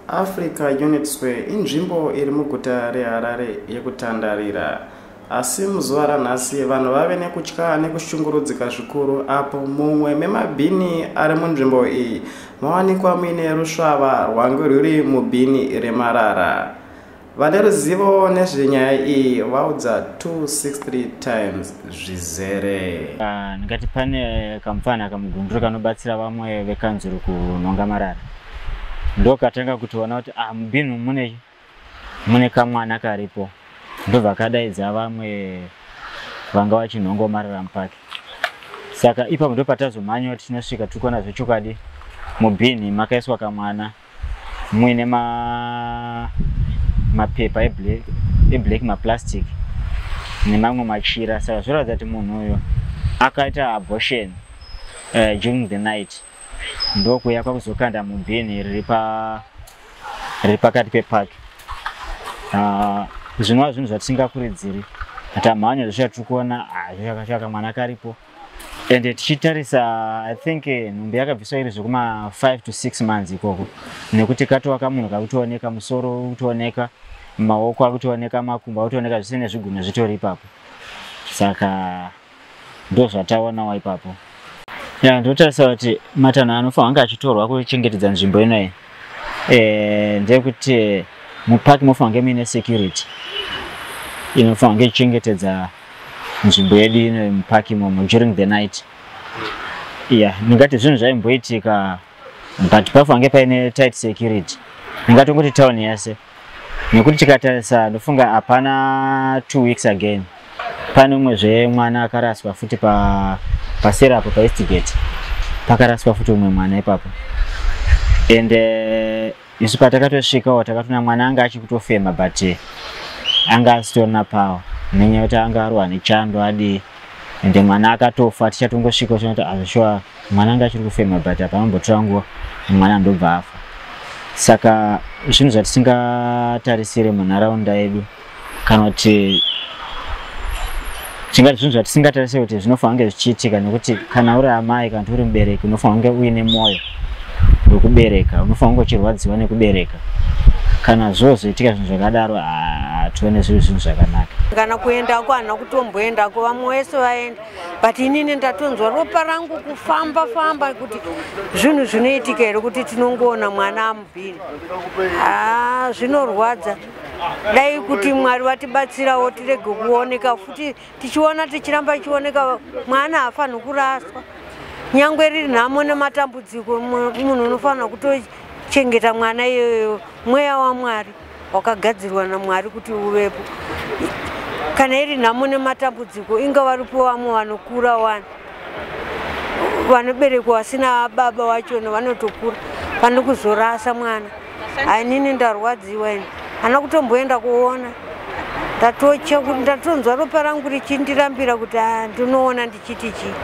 Africa Unit Square inzvimbo iri muguta reHarare yekutandarira. Asi muzuva ranhasi vanhu vave nekutya nekushungurudzika zvikuru apo mumwe memabhini ari munzvimbo iyi mawanikwa muine rusvava rwange rwuri mubhini remarara. Vane ruzivo nezvenyaya iyi vaudza 263 Times zvizere. Ndingati pane kamupfana kamugunduru kanobatsira vamwe vekanzuru kunhonga marara. Ndokatanga kutoona kuti mubhini mune kamwana karipo. Ndobva kadaidza vamwe vanga vachinhonga marara mupaki. Saka ipapo ndopatazomhanya kuti tinosvika tikuona zvechokwadi mubhini makaiswa kamwana muine mapepa eblack maplastic nemamwe machira. Saka zvoratidza kuti munhu uyu akaita abortion during the night, ndokuya kwakuzokanda mubhini riri pakati pepark. Zvinova zvinhu zvatisingakuridziri. Tamhanya zveshuwa tiri kuona kamwana karipo, ende tichitarisa I think nhumbi yakabviswa iri zvekuma 5 to 6 months ikoko, nekuti katova kamunhu kakutooneka musoro, kutooneka maoko, akutooneka makumbo, akutooneka zvese nezvigunwe zvitori ipapo. Saka ndozvataonawo ipapo. Ndotarisa kuti matanho anofanira kunge achitorwa kuchengetedza nzvimbo inoyi ndeyekuti mupaki mofanira kunge muine security inofanira kunge ichichengetedza nzvimbo yedu ino mupaki imomo during the night. Ndingati zvinhu zvaimboitika, but pafanira kunge paine tight security. Ndingatongoti town yese, nekuti tikatarisa ndofunga hapana 2 weeks again pane umwezve mwana akaraswa futi paseri apo paEastgate, pakaraswa futi umwe mwana ipapo. Ende isu patakatosvikawo takatoona mwana anga achikutofema, but anga asitorina power nenyaya yekuti anga arohwa nechando adii, ende mwana akatofa. Tichatongosvika tiona kuti azvishuwa mwana anga achiri kufema, but hapana nguva mwana ndobva afa. Saka zvinhu zvatisingatarisire munharaunda yedu, kana kuti tingati zvinhu zvatisingatarisire kuti zvinofanira kunge zvichiitika, nekuti kana uri amai kana kuti uri mubereki unofanira kunge uine mwoyo wekubereka, unofanira kunge uchirwadziwa nekubereka. Kana zvozoitika zvinhu zvakadaro, hatione zviri zvinhu zvakanaka. Kana kuendako hana kutomboendako, vamwe vese vaenda, but inini ndatonzwa ropa rangu kufamba famba kuti zvinhu zvinoitika here kuti tinongoona mwana amubhini. Zvinorwadza. Dai kuti Mwari vatibatsirawo tirege kuoneka futi tichiona, tichiramba tichioneka. Mwana haafaniri kuraswa, nyangwe riri nhamo nematambudziko, munhu unofanira kutochengeta mwana iyoyo. Mweya waMwari wakagadzirwa naMwari kuti uvepo. Kana iri nhamo nematambudziko, inga varipo vamwe vanokura wani vanoberekwa vasina baba vachona, vanotokura pane kuzorasa mwana. Ainini ndarwadziwa ini, hana kutomboenda kuona. Ndatotya kuti ndatonzwa ropa rangu richindirambira kuti ndinoona ndichiti chii.